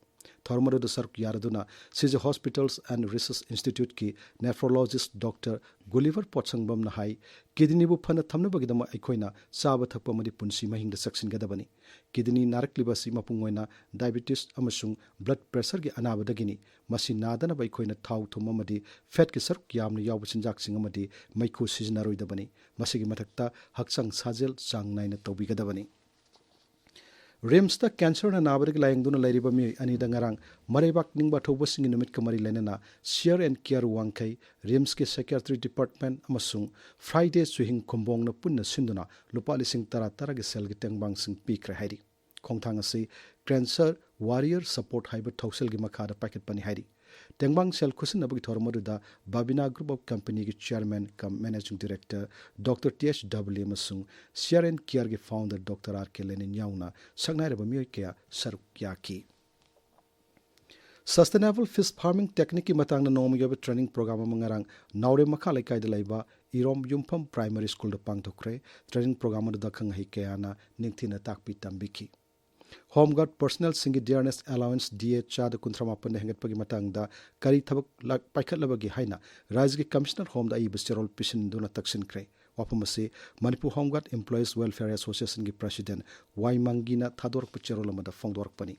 ꯊꯧꯔꯝ ꯑꯗꯨꯗ ꯁꯔꯨꯛ ꯌꯥꯔꯗꯨꯅ Sija Hospitals and Research Instituteꯀꯤ nephrologist Doctor Gulliver ꯄꯣꯠꯁꯪꯕꯝꯅ ꯍꯥꯏ, kidneyꯕꯨ ꯐꯅ ꯊꯝꯅꯕꯒꯤꯗꯃꯛ ꯑꯩꯈꯣꯏꯅ ꯆꯥꯕ ꯊꯛꯄ ꯑꯃꯗꯤ ꯄꯨꯟꯁꯤ ꯃꯍꯤꯡꯗ ꯆꯦꯛꯁꯤꯟꯒꯗꯕꯅꯤ꯫ Kidney ꯅꯥꯔꯛꯂꯤꯕ ꯑꯁꯤ ꯃꯄꯨꯡ ꯑꯣꯏꯅ diabetes ꯑꯃꯁꯨꯡ blood pressureꯒꯤ ꯑꯅꯥꯕꯗꯒꯤꯅꯤ꯫ ꯃꯁꯤ ꯅꯥꯗꯅꯕ ꯑꯩꯈꯣꯏꯅ ꯊꯥꯎ ꯊꯨꯝ ꯑꯃꯗꯤ fatꯀꯤ ꯁꯔꯨꯛ ꯌꯥꯝꯅ ꯌꯥꯎꯕ ꯆꯤꯟꯖꯥꯛꯁꯤꯡ ꯑꯃꯗꯤ ꯃꯩꯈꯨ ꯁꯤꯖꯤꯟꯅꯔꯣꯏꯗꯕꯅꯤ꯫ ꯃꯁꯤꯒꯤ ꯃꯊꯛꯇ ꯍꯛꯆꯥꯡ ꯁꯥꯖꯦꯜ ꯆꯥꯡ ꯅꯥꯏꯅ ꯇꯧꯕꯤꯒꯗꯕꯅꯤ꯫ RIMSꯇ cancerꯅ ꯅꯥꯕꯗꯒꯤ ꯂꯥꯌꯦꯡꯗꯨꯅ ꯂꯩꯔꯤꯕ ꯃꯤꯑꯣꯏ ꯑꯅꯤꯗ ꯉꯔꯥꯡ ꯃꯔꯩꯕꯥꯛ ꯅꯤꯡꯕ ꯑꯊꯧꯕꯁꯤꯡꯒꯤ ꯅꯨꯃꯤꯠꯀ ꯃꯔꯤ ꯂꯩꯅꯅ Share and Care ꯋꯥꯡꯈꯩ, RIMSꯀꯤ Psychiatry Department ꯑꯃꯁꯨꯡ Friday ꯆꯨꯍꯤꯡ ꯈꯨꯝꯕꯣꯡꯅ ꯄꯨꯟꯅ ꯁꯤꯟꯗꯨꯅ ꯂꯨꯄꯥ ꯂꯤꯁꯤꯡ ꯇꯔꯥ ꯇꯔꯥꯒꯤ ꯁꯦꯜꯒꯤ ꯇꯦꯡꯕꯥꯡꯁꯤꯡ ꯄꯤꯈ꯭ꯔꯦ ꯍꯥꯏꯔꯤ꯫ ꯈꯣꯡꯊꯥꯡ ꯑꯁꯤ Cancer Warrior Support ꯍꯥꯏꯕ ꯊꯧꯁꯤꯜꯒꯤ ꯃꯈꯥꯗ ꯄꯥꯏꯈꯠꯄꯅꯤ ꯍꯥꯏꯔꯤ꯫ ꯇꯦꯡꯕꯥꯡ ꯁꯦꯜ ꯈꯨꯠꯁꯤꯟꯅꯕꯒꯤ ꯊꯧꯔꯝ ꯑꯗꯨꯗ Babina Group of Companyꯒꯤ Chairman cum Managing Director Doctor T H Dovule ꯑꯃꯁꯨꯡ Share and Careꯒꯤ Founder Doctor R K Lenin ꯌꯥꯎꯅ ꯁꯛꯅꯥꯏꯔꯕ ꯃꯤꯑꯣꯏ ꯀꯌꯥ ꯁꯔꯨꯛ ꯌꯥꯈꯤ꯫ Sustainable Fish Farming Techniqueꯀꯤ ꯃꯇꯥꯡꯗ ꯅꯣꯡꯃꯒꯤ ꯑꯣꯏꯕ training program ꯑꯃ ꯉꯔꯥꯡ ꯅꯥꯎꯔꯦꯝ ꯃꯈꯥ ꯂꯩꯀꯥꯏꯗ ꯂꯩꯕ ꯏꯔꯣꯝ ꯌꯨꯝꯐꯝ ꯄ꯭ꯔꯥꯏꯃꯔꯤ ꯁ꯭ꯀꯨꯜꯗ ꯄꯥꯡꯊꯣꯛꯈ꯭ꯔꯦ꯫ ꯇ꯭ꯔꯦꯅꯤꯡ ꯄ꯭ꯔꯣꯒ꯭ꯔꯥꯝ ꯑꯗꯨꯗ ꯑꯈꯪ ꯑꯍꯩ ꯀꯌꯥꯅ ꯅꯤꯡꯊꯤꯅ ꯇꯥꯛꯄꯤ ꯇꯝꯕꯤꯈꯤ꯫ ꯍꯣꯝ ꯒꯥꯔꯗ ꯄꯔꯁꯅꯦꯜꯁꯤꯡꯒꯤ ꯗꯤꯌꯔꯅꯦꯁ ꯑꯦꯂꯥꯋꯦꯟꯁ, ꯗꯤ ꯑꯦ, ꯆꯥꯗ ꯀꯨꯟꯊ꯭ꯔꯥ ꯃꯥꯄꯟꯗ ꯍꯦꯟꯒꯠꯄꯒꯤ ꯃꯇꯥꯡꯗ ꯀꯔꯤ ꯊꯕꯛ ꯂꯥꯛ-, ꯄꯥꯏꯈꯠꯂꯕꯒꯦ ꯍꯥꯏꯅ ꯔꯥꯖ꯭ꯌꯒꯤ ꯀꯃꯤꯁꯅꯔ ꯍꯣꯝꯗ ꯑꯏꯕ ꯆꯦꯔꯣꯜ ꯄꯤꯁꯤꯟꯗꯨꯅ ꯇꯛꯁꯤꯟꯈ꯭ꯔꯦ꯫ ꯋꯥꯐꯝ ꯑꯁꯤ Manipur home guard employees welfare ꯑꯦꯁꯣꯁꯤꯌꯦꯁꯟꯒꯤ ꯄ꯭ꯔꯁꯤꯗꯦꯟ ꯋꯥꯏ ꯃꯪꯒꯤꯅ ꯊꯥꯗꯣꯔꯛꯄ ꯆꯦꯔꯣꯜ ꯑꯃꯗ ꯐꯣꯡꯗꯣꯔꯛꯄꯅꯤ꯫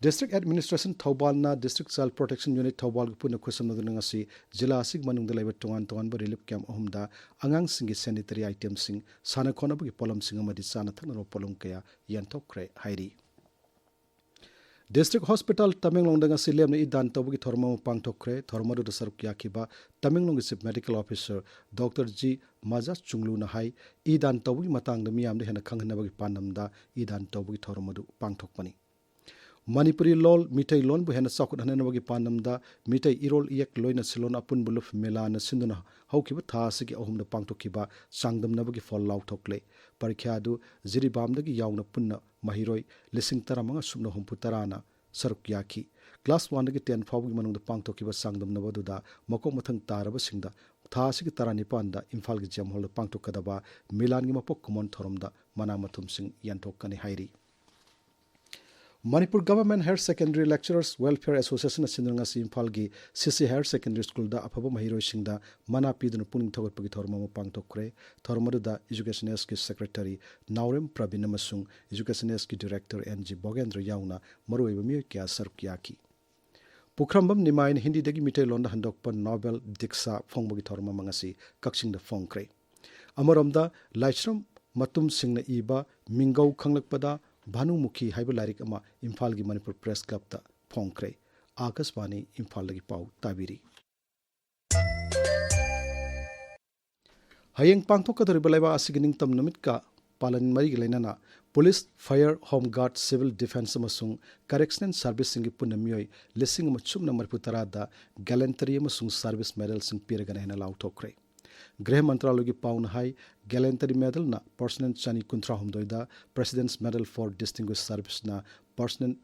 ꯗꯤꯁꯇ꯭ꯔꯤꯛ ꯑꯦꯗꯃꯤꯅꯤꯁꯇ꯭ꯔꯦꯁꯟ ꯊꯧꯕꯥꯜꯅ ꯗꯤꯁꯇ꯭ꯔꯤꯛ ꯆꯥꯏꯜ ꯄ꯭ꯔꯣꯇꯦꯛꯁꯟ ꯌꯨꯅꯤꯠ ꯊꯧꯕꯥꯜꯒ ꯄꯨꯟꯅ ꯈꯨꯠꯁꯝꯅꯗꯨꯅ ꯉꯁꯤ ꯖꯤꯂꯥ ꯑꯁꯤꯒꯤ ꯃꯅꯨꯡꯗ ꯂꯩꯕ ꯇꯣꯉꯥꯟ ꯇꯣꯉꯥꯟꯕ ꯔꯤꯂꯤꯞ ꯀꯦꯝꯞ ꯑꯍꯨꯝꯗ ꯑꯉꯥꯡꯁꯤꯡꯒꯤ ꯁꯦꯅꯤꯇꯔꯤ ꯑꯥꯏꯇꯦꯝꯁꯤꯡ, ꯁꯥꯟꯅ ꯈꯣꯠꯅꯕꯒꯤ ꯄꯣꯠꯂꯝꯁꯤꯡ ꯑꯃꯗꯤ ꯆꯥꯅ ꯊꯛꯅꯕ ꯄꯣꯠꯂꯝ ꯀꯌꯥ ꯌꯦꯟꯊꯣꯛꯈ꯭ꯔꯦ ꯍꯥꯏꯔꯤ꯫ ꯗꯤꯁꯇ꯭ꯔꯤꯛ ꯍꯣꯁꯄꯤꯇꯥꯜ ꯇꯃꯦꯡꯂꯣꯡꯗ ꯉꯁꯤ ꯂꯦꯝꯅ ꯏ ꯗꯥꯟ ꯇꯧꯕꯒꯤ ꯊꯧꯔꯝ ꯑꯃ ꯄꯥꯡꯊꯣꯛꯈ꯭ꯔꯦ꯫ ꯊꯧꯔꯝ ꯑꯗꯨꯗ ꯁꯔꯨꯛ ꯌꯥꯈꯤꯕ ꯇꯃꯦꯡꯂꯣꯡꯒꯤ chief medical officer doctor G Maja ꯆꯨꯡꯂꯨꯅ ꯍꯥꯏ, ꯏ ꯗꯥꯟ ꯇꯧꯕꯒꯤ ꯃꯇꯥꯡꯗ ꯃꯤꯌꯥꯝꯗ ꯍꯦꯟꯅ ꯈꯪꯍꯟꯅꯕꯒꯤ ꯄꯥꯟꯗꯝꯗ ꯏ ꯗꯥꯟ ꯇꯧꯕꯒꯤ ꯊꯧꯔꯝ ꯑꯗꯨ ꯄꯥꯡꯊꯣꯛꯄꯅꯤ꯫ ꯃꯅꯤꯄꯨꯔꯤ ꯂꯣꯜ, ꯃꯤꯇꯩ ꯂꯣꯟꯕꯨ ꯍꯦꯟꯅ ꯆꯥꯎꯈꯠꯍꯟꯅꯕꯒꯤ ꯄꯥꯟꯗꯝꯗ ꯃꯤꯇꯩ ꯏꯔꯣꯜ ꯏꯌꯦꯛ ꯂꯣꯏꯅ ꯁꯤꯂꯣꯟ ꯑꯄꯨꯟꯕ ꯂꯨꯞ ꯃꯦꯂꯥꯅ ꯁꯤꯟꯗꯨꯅ ꯍꯧꯈꯤꯕ ꯊꯥ ꯑꯁꯤꯒꯤ ꯑꯍꯨꯝꯗ ꯄꯥꯡꯊꯣꯛꯈꯤꯕ ꯆꯥꯡꯗꯝꯅꯕꯒꯤ ꯐꯣꯜ ꯂꯥꯎꯊꯣꯛꯂꯦ꯫ ꯄꯔꯤꯈ꯭ꯌꯥ ꯑꯗꯨ ꯖꯤꯔꯤꯕꯥꯝꯗꯒꯤ ꯌꯥꯎꯅ ꯄꯨꯟꯅ ꯃꯍꯩꯔꯣꯏ ꯂꯤꯁꯤꯡ ꯇꯔꯥꯃꯉꯥ ꯁꯨꯞꯅ ꯍꯨꯝꯐꯨ ꯇꯔꯥꯅ ꯁꯔꯨꯛ ꯌꯥꯈꯤ꯫ ꯀ꯭ꯂꯥꯁ ꯋꯥꯟꯗꯒꯤ ꯇꯦꯟ ꯐꯥꯎꯕꯒꯤ ꯃꯅꯨꯡꯗ ꯄꯥꯡꯊꯣꯛꯈꯤꯕ ꯆꯥꯡꯗꯝꯅꯕ ꯑꯗꯨꯗ ꯃꯀꯣꯛ ꯃꯊꯪ ꯇꯥꯔꯕꯁꯤꯡꯗ ꯊꯥ ꯑꯁꯤꯒꯤ ꯇꯔꯥꯅꯤꯄꯥꯟꯗ ꯏꯝꯐꯥꯜꯒꯤ ꯖꯦꯝ ꯍꯣꯜꯗ ꯄꯥꯡꯊꯣꯛꯀꯗꯕ ꯃꯤꯂꯥꯟꯒꯤ ꯃꯄꯣꯛ ꯀꯨꯝꯑꯣꯟ ꯊꯧꯔꯝꯗ ꯃꯅꯥ ꯃꯊꯨꯝꯁꯤꯡ ꯌꯦꯟꯊꯣꯛꯀꯅꯤ ꯍꯥꯏꯔꯤ꯫ Manipur government higher secondary lecturers welfare association ꯑꯁꯤꯅ ꯉꯁꯤ ꯏꯝꯐꯥꯜꯒꯤ ꯁꯤ ꯁꯤ ꯍꯥꯌꯔ ꯁꯦꯀꯦꯟꯗꯔꯤ ꯁ꯭ꯀꯨꯜꯗ ꯑꯐꯕ ꯃꯍꯩꯔꯣꯏꯁꯤꯡꯗ ꯃꯅꯥ ꯄꯤꯗꯨꯅ ꯄꯨꯛꯅꯤꯡ ꯊꯧꯒꯠꯄꯒꯤ ꯊꯧꯔꯝ ꯑꯃ ꯄꯥꯡꯊꯣꯛꯈ꯭ꯔꯦ꯫ ꯊꯧꯔꯝ ꯑꯗꯨꯗ ꯏꯖꯨꯀꯦꯁꯟ ꯑꯦꯁꯀꯤ ꯁꯦꯀ꯭ꯔꯦꯇꯔꯤ ꯅꯥꯎꯔꯦꯝ ꯄ꯭ꯔꯕꯤꯟ ꯑꯃꯁꯨꯡ ꯏꯖꯨꯀꯦꯁꯟ ꯑꯦꯁꯀꯤ ꯗꯤꯔꯦꯛꯇꯔ ꯑꯦꯟ ꯖꯤ ꯚꯣꯒꯦꯟꯗ꯭ꯔ ꯌꯥꯎꯅ ꯃꯔꯨꯑꯣꯏꯕ ꯃꯤꯑꯣꯏ ꯀꯌꯥ ꯁꯔꯨꯛ ꯌꯥꯈꯤ꯫ ꯄꯨꯈ꯭ꯔꯝꯕꯝ ꯅꯤꯃꯥꯏꯅ ꯍꯤꯟꯗꯤꯗꯒꯤ ꯃꯤꯇꯩꯂꯣꯟꯗ ꯍꯟꯗꯣꯛꯄ ꯅꯣꯕꯦꯜ ꯗꯤꯛꯁꯥ ꯐꯣꯡꯕꯒꯤ ꯊꯧꯔꯝ ꯑꯃ ꯉꯁꯤ ꯀꯛꯆꯤꯡꯗ ꯐꯣꯡꯈ꯭ꯔꯦ꯫ ꯑꯃꯔꯣꯝꯗ, ꯂꯥꯏꯁ꯭ꯔꯝ ꯃꯇꯨꯝꯁꯤꯡꯅ ꯏꯕ ꯃꯤꯡꯒꯧ ꯈꯪꯂꯛꯄꯗ ꯚꯥꯅꯨꯃꯨꯈꯤ ꯍꯥꯏꯕ ꯂꯥꯏꯔꯤꯛ ꯑꯃ ꯏꯝꯐꯥꯜꯒꯤ ꯃꯅꯤꯄꯨꯔ ꯄ꯭ꯔꯦꯁ ꯀ꯭ꯂꯕꯇ ꯐꯣꯡꯈ꯭ꯔꯦ꯫ ꯑꯥꯀꯥꯁꯕꯥꯅꯤ ꯏꯝꯐꯥꯜꯗꯒꯤ ꯄꯥꯎ ꯇꯥꯕꯤꯔꯤ꯫ ꯍꯌꯦꯡ ꯄꯥꯡꯊꯣꯛꯀꯗꯧꯔꯤꯕ ꯂꯩꯕꯥꯛ ꯑꯁꯤꯒꯤ ꯅꯤꯡꯇꯝ ꯅꯨꯃꯤꯠꯀ ꯄꯥꯂꯟ ꯃꯔꯤꯒ ꯂꯣꯏꯅꯅ police, fire, home guard, civil defence ꯑꯃꯁꯨꯡ ꯀꯔꯦꯛꯁꯅꯦꯜ ꯁꯥꯔꯚꯤꯁꯁꯤꯡꯒꯤ ꯄꯨꯟꯅ ꯃꯤꯑꯣꯏ ꯂꯤꯁꯤꯡ ꯑꯃ ꯁꯨꯞꯅ ꯃꯔꯤꯐꯨ ꯇꯔꯥꯗ ꯒꯦꯂꯦꯟꯇꯔꯤ ꯑꯃꯁꯨꯡ ꯁꯥꯔꯚꯤꯁ ꯃꯦꯗꯜꯁꯤꯡ ꯄꯤꯔꯒꯅꯤ ꯍꯥꯏꯅ ꯂꯥꯎꯊꯣꯛꯈ꯭ꯔꯦ꯫ ꯒ꯭ꯔꯍ ꯃꯟꯇ꯭ꯔꯥꯂꯌꯒꯤ ꯄꯥꯎꯅ ꯍꯥꯏ, ꯒꯦꯂꯦꯟꯇꯔꯤ ꯃꯦꯗꯜꯅ ꯄꯔꯁꯅꯦꯜ ꯆꯅꯤ ꯀꯨꯟꯊ꯭ꯔꯥ ꯍꯨꯝꯗꯣꯏꯗ, ꯄ꯭ꯔꯦꯁꯤꯗꯦꯟꯁ ꯃꯦꯗꯜ ꯐꯣꯔ ꯗꯤꯁꯇꯤꯡꯒ꯭ꯋꯤꯁ ꯁꯥꯔꯚꯤꯁꯅ ꯄꯔꯁꯅꯦꯜ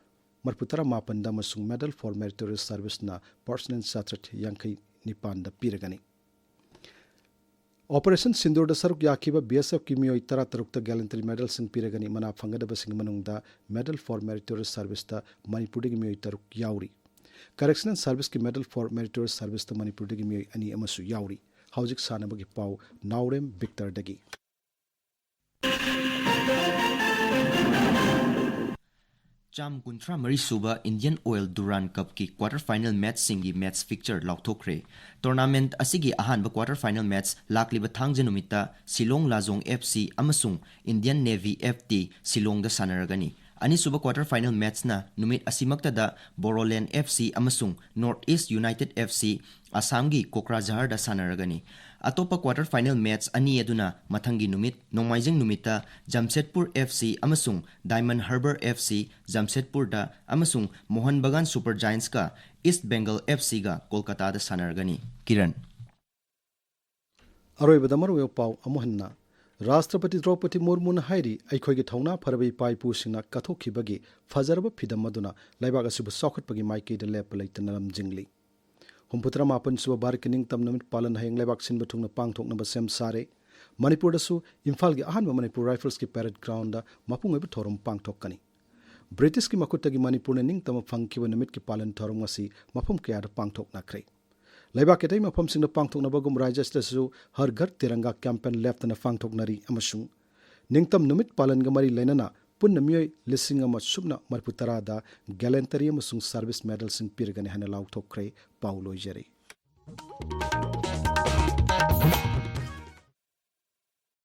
ꯃꯔꯤꯐꯨ ꯇꯔꯥ ꯃꯥꯄꯟꯗ ꯑꯃꯁꯨꯡ ꯃꯦꯗꯜ ꯐꯣꯔ ꯃꯦꯔꯤꯇꯣꯔꯤꯌꯁ ꯁꯥꯔꯚꯤꯁꯅ ꯄꯔꯁꯅꯦꯜ ꯆꯥꯇ꯭ꯔꯦꯠ ꯌꯥꯡꯈꯩ ꯅꯤꯄꯥꯟꯗ ꯄꯤꯔꯒꯅꯤ꯫ ꯑꯣꯄꯔꯦꯁꯟ ꯁꯤꯟꯗꯨꯔꯗ ꯁꯔꯨꯛ ꯌꯥꯈꯤꯕ ꯕꯤ ꯑꯦꯁ ꯑꯦꯐꯀꯤ ꯃꯤꯑꯣꯏ ꯇꯔꯥ ꯇꯔꯨꯛꯇ ꯒꯦꯂꯦꯟꯇꯔꯤ ꯃꯦꯗꯜꯁꯤꯡ ꯄꯤꯔꯒꯅꯤ꯫ ꯃꯅꯥ ꯐꯪꯒꯗꯕꯁꯤꯡꯒꯤ ꯃꯅꯨꯡꯗ Medal for Meritorious Serviceꯇ ꯃꯅꯤꯄꯨꯔꯗꯒꯤ ꯃꯤꯑꯣꯏ ꯇꯔꯨꯛ ꯌꯥꯎꯔꯤ꯫ Correctional Serviceꯀꯤ Medal for Meritorious Serviceꯇ ꯃꯅꯤꯄꯨꯔꯗꯒꯤ ꯃꯤꯑꯣꯏ ꯑꯅꯤ ꯑꯃꯁꯨ ꯌꯥꯎꯔꯤ꯫ ꯍꯧꯖꯤꯛ ꯁꯥꯟꯅꯕꯒꯤ ꯄꯥꯎ ꯅꯥꯎꯔꯦꯝ ꯕꯤꯛꯇꯔꯗꯒꯤ꯫ ꯆꯥꯝ ꯀꯨꯟꯊ꯭ꯔꯥ ꯃꯔꯤ ꯁꯨꯕ Indian Oil Durand Cupꯀꯤ quarter final matchꯁꯤꯡꯒꯤ match fixture ꯂꯥꯎꯊꯣꯛꯈ꯭ꯔꯦ꯫ Tournament ꯑꯁꯤꯒꯤ ꯑꯍꯥꯟꯕ quarter final match ꯂꯥꯛꯂꯤꯕ ꯊꯥꯡꯖ ꯅꯨꯃꯤꯠꯇ ꯁꯤꯂꯣꯡ ꯂꯥꯖꯣꯡ F C ꯑꯃꯁꯨꯡ Indian Navy F T ꯁꯤꯂꯣꯡꯗ ꯁꯥꯟꯅꯔꯒꯅꯤ꯫ ꯑꯅꯤꯁꯨꯕ quarter final matchꯅ ꯅꯨꯃꯤꯠ ꯑꯁꯤꯃꯛꯇꯗ ꯕꯣꯔꯣꯂꯦꯟ F C ꯑꯃꯁꯨꯡ North East United F C ꯑꯁꯥꯝꯒꯤ ꯀꯣꯀ꯭ꯔꯥꯖꯍꯔꯗ ꯁꯥꯟꯅꯔꯒꯅꯤ꯫ ꯑꯇꯣꯞꯄ quarter final match ꯑꯅꯤ ꯑꯗꯨꯅ ꯃꯊꯪꯒꯤ ꯅꯨꯃꯤꯠ ꯅꯣꯡꯃꯥꯏꯖꯤꯡ ꯅꯨꯃꯤꯠꯇ ꯖꯝꯁꯦꯗꯄꯨꯔ F C ꯑꯃꯁꯨꯡ Diamond Harbour F C ꯖꯝꯁꯦꯗꯄꯨꯔꯗ ꯑꯃꯁꯨꯡ Mohan ꯕꯒꯥꯟ Super Giantsꯀ East Bengal F Cꯒ ꯀꯣꯜꯀꯇꯥꯗ ꯁꯥꯟꯅꯔꯒꯅꯤ꯫ Kiran. ꯑꯔꯣꯏꯕꯗ ꯃꯔꯨꯑꯣꯏꯕ ꯄꯥꯎ ꯑꯃꯨꯛ ꯍꯟꯅ꯫ ꯔꯥꯁꯇ꯭ꯔꯄꯇꯤ ꯗ꯭ꯔꯧꯄꯗꯤ ꯃꯨꯔꯃꯨꯅ ꯍꯥꯏꯔꯤ, ꯑꯩꯈꯣꯏꯒꯤ ꯊꯧꯅꯥ ꯐꯔꯕ ꯏꯄꯥ ꯏꯄꯨꯁꯤꯡꯅ ꯀꯠꯊꯣꯛꯈꯤꯕꯒꯤ ꯐꯖꯔꯕ ꯐꯤꯗꯝ ꯑꯗꯨꯅ ꯂꯩꯕꯥꯛ ꯑꯁꯤꯕꯨ ꯆꯥꯎꯈꯠꯄꯒꯤ ꯃꯥꯏꯀꯩꯗ ꯂꯦꯞꯄ ꯂꯩꯇꯅ ꯂꯝꯖꯤꯡꯂꯤ꯫ ꯍꯨꯝꯐꯨꯇꯔꯥ ꯃꯥꯄꯟ ꯁꯨꯕ ꯚꯥꯔꯠꯀꯤ ꯅꯤꯡꯇꯝ ꯅꯨꯃꯤꯠ ꯄꯥꯂꯟ ꯍꯌꯦꯡ ꯂꯩꯕꯥꯛ ꯁꯤꯟꯕ ꯊꯨꯡꯅ ꯄꯥꯡꯊꯣꯛꯅꯕ ꯁꯦꯝ ꯁꯥꯔꯦ꯫ ꯃꯅꯤꯄꯨꯔꯗꯁꯨ ꯏꯝꯐꯥꯜꯒꯤ ꯑꯍꯥꯟꯕ ꯃꯅꯤꯄꯨꯔ ꯔꯥꯏꯐꯜꯁꯀꯤ parade groundꯗ ꯃꯄꯨꯡ ꯑꯣꯏꯕ ꯊꯧꯔꯝ ꯄꯥꯡꯊꯣꯛꯀꯅꯤ꯫ ꯕ꯭ꯔꯤꯇꯤꯁꯀꯤ ꯃꯈꯨꯠꯇꯒꯤ ꯃꯅꯤꯄꯨꯔꯅ ꯅꯤꯡꯇꯝꯕ ꯐꯪꯈꯤꯕ ꯅꯨꯃꯤꯠꯀꯤ ꯄꯥꯂꯟ ꯊꯧꯔꯝ ꯉꯁꯤ ꯃꯐꯝ ꯀꯌꯥꯗ ꯄꯥꯡꯊꯣꯛꯅꯈ꯭ꯔꯦ꯫ ꯂꯩꯕꯥꯛꯀꯤ ꯑꯇꯩ ꯃꯐꯝꯁꯤꯡꯗ ꯄꯥꯡꯊꯣꯛꯅꯕꯒꯨꯝ ꯔꯥꯖ꯭ꯌ ꯑꯁꯤꯗꯁꯨ ꯍꯔ ꯘꯔ ꯇꯤꯔꯪꯒꯥ campaign ꯂꯦꯞꯇꯅ ꯄꯥꯡꯊꯣꯛꯅꯔꯤ ꯑꯃꯁꯨꯡ ꯅꯤꯡꯇꯝ ꯅꯨꯃꯤꯠ ꯄꯥꯂꯟꯒ ꯃꯔꯤ ꯂꯩꯅꯅ ꯄꯨꯟꯅ ꯃꯤꯑꯣꯏ ꯂꯤꯁꯤꯡ ꯑꯃ ꯁꯨꯞꯅ ꯃꯔꯤꯐꯨ ꯇꯔꯥꯗ gallantry ꯑꯃꯁꯨꯡ service medalꯁꯤꯡ ꯄꯤꯔꯒꯅꯤ ꯍꯥꯏꯅ ꯂꯥꯎꯊꯣꯛꯈ꯭ꯔꯦ꯫ ꯄꯥꯎ ꯂꯣꯏꯖꯔꯦ꯫